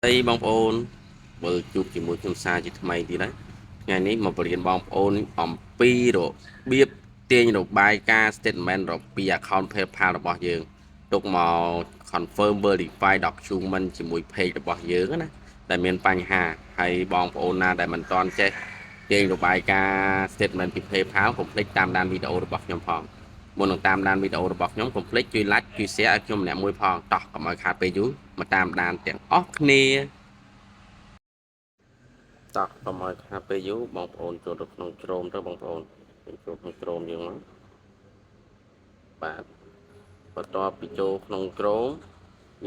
អីបងប្អូនវិលជួបជាមួយខ្ញុំសាជាថ្មីទៀតហើយថ្ងៃនេះមកបរៀនបងប្អូនអំពីរបៀបទាញរបាយការណ៍ statement ពី account PayPal របស់យើងទុកមក confirm verify document ជាមួយ page របស់យើងណាដែលមានបញ្ហាហើយបងប្អូនណាដែលមិនទាន់ចេះទាញរបាយការណ៍ statement ពី PayPal កុំភ្លេចតាមដានវីដេអូរបស់ខ្ញុំផងមុននឹងតាមដានវីដេអូរបស់ខ្ញុំកុំភ្លេចជួយ like ជួយ share ឲ្យខ្ញុំម្នាក់មួយផងតោះកុំឲ្យខាតពេលយូរមកតាមដានទាំងអស់គ្នា តោះកុំឲ្យខាតពេលយូរបងប្អូនចូលទៅក្នុង Chrome ទៅបងប្អូនចូលក្នុង Chrome យើងមកបាទបន្ទាប់ពីចូលក្នុង Chrome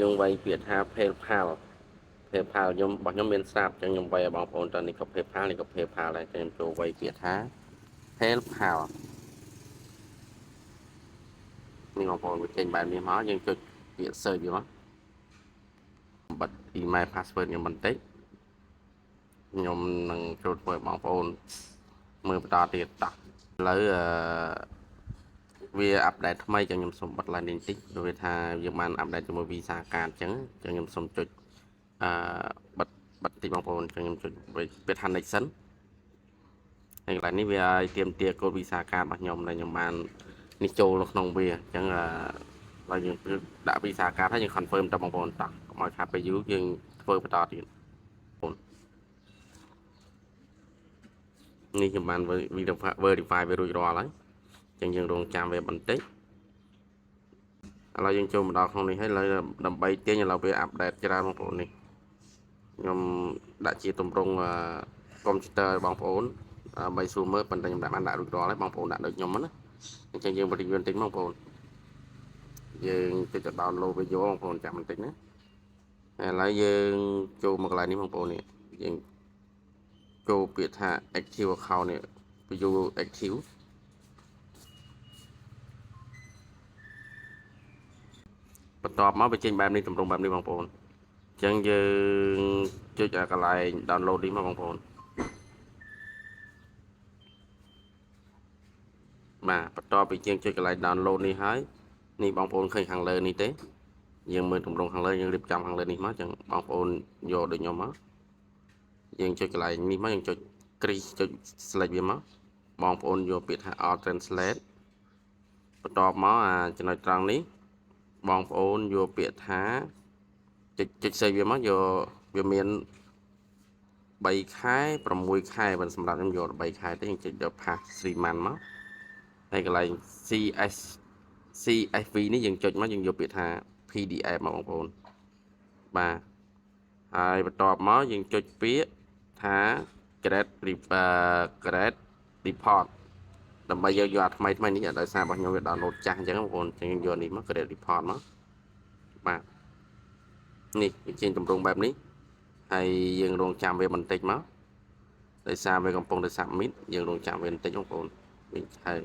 យើងវាយពាក្យថា PayPal PayPal ខ្ញុំរបស់ខ្ញុំមានស្រាប់អញ្ចឹងខ្ញុំវាយឲ្យបងប្អូនតើនេះក៏ PayPal នេះក៏ PayPal ដែរខ្ញុំចូលវាយពាក្យថា PayPal នេះបងប្អូនវាចេញបែបនេះមកយើងចុចពាក្យ search វាមកបិទ email password ខ្ញុំបន្តិចខ្ញុំនឹងចូលធ្វើឲ្យបងប្អូនមើលបន្តទៀតតោះឥឡូវអឺវា update ថ្មីចឹងខ្ញុំសូមបិទឡើងនេះបន្តិចព្រោះវាថាយើងបាន update ជាមួយ Visa card ចឹងចឹងខ្ញុំសូមចុចអឺបិទបិទតិចបងប្អូនចឹងខ្ញុំចុចពាក្យថា next សិនហើយកន្លែងនេះវាឲ្យទាមទារកូដ Visa card របស់ខ្ញុំដែលខ្ញុំបាននេះចូលនៅក្នុងវាអញ្ចឹងអឺឡើយយើងដាក់ Visa card ហើយយើង confirm តបងប្អូនតោះកុំឲ្យខាតពេលយូរយើងធ្វើបន្តទៀតបងនេះខ្ញុំបាន verify វារួចរាល់ហើយអញ្ចឹងយើងរងចាំវាបន្តិចឥឡូវយើងចូលមកដល់ក្នុងនេះហើយឥឡូវដើម្បីទាញឥឡូវវា update ច្រើនបងប្អូននេះខ្ញុំដាក់ជាទម្រង់កុំព្យូទ័រឲ្យបងប្អូនដើម្បីសួរមើលប៉ុន្តែខ្ញុំដាក់បានដាក់រួចរាល់ហើយបងប្អូនដាក់ដូចខ្ញុំណាអញ្ចឹងយើងបរិយាបន្តិចបងប្អូនយើងចុចទៅ download វាយកបងប្អូនចាំបន្តិចណាឥឡូវយើងចូលមកកន្លែងនេះបងប្អូននេះយើងចូលពាក្យថា active account នេះ view active បន្ទាប់មកវាចេញបែបនេះទម្រង់បែបនេះបងប្អូនអញ្ចឹងយើងចុចកន្លែង download នេះមកបងប្អូនបាទបន្ទាប់ពីជាងចុចកន្លែង download នេះហើយនេះបងប្អូនឃើញខាងលើនេះទេយើងមើលទម្រង់ខាងលើយើងរៀបចំខាងលើនេះមកអញ្ចឹងបងប្អូនយកដូចខ្ញុំមកយើងចុចកន្លែងនេះមកយើងចុចគ្រីសចុច select វាមកបងប្អូនយកពាក្យថា all translate បន្ទាប់មកអាចំណុចត្រង់នេះបងប្អូនយកពាក្យថាចុចចុច save វាមកយកវាមាន3ខែ6ខែបើសម្រាប់ខ្ញុំយក3ខែទេយើងចុចយក past 3 month មកហើយកន្លែង CSV នេះយើងចុចមកយើងយកពាក្យថា PDF មកបងប្អូនបាទហើយបន្ទាប់មកយើងចុចពាក្យថា create report ដើម្បីយកយកអាថ្មីថ្មីនេះដោយសាររបស់ខ្ញុំវា download ចាស់អញ្ចឹងបងប្អូនអញ្ចឹងយើងយកនេះមក create report មកបាទនេះវាចេញទម្រង់បែបនេះហើយយើងរងចាំវាបន្តិចមកដោយសារវាកំពុងតែ submit យើងរងចាំវាបន្តិចបងប្អូនវិញហើយ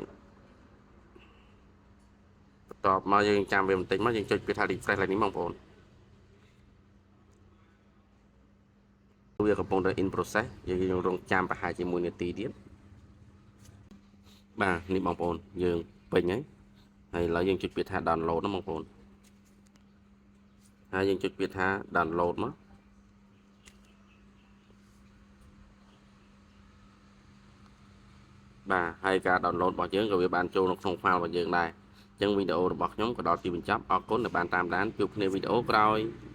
បន្ទាប់មកយើងចាំវាបន្តិចមកយើងចុចពាក្យថា refresh ឡើងនេះបងប្អូនវាកំពុងតែ in process យើងរងចាំប្រហែលជា1នាទីទៀតបាទនេះបងប្អូនយើងពេញហើយហើយឥឡូវយើងចុចពាក្យថា download ណាបងប្អូនហើយយើងចុចពាក្យថា download មកបាទហើយការ download របស់យើងក៏វាបានចូលនៅក្នុង file របស់យើងដែរអញ្ចឹងវីដេអូរបស់ខ្ញុំក៏ដល់ទីបញ្ចប់អរគុណដែលបានតាមដានជួបគ្នាវីដេអូក្រោយ។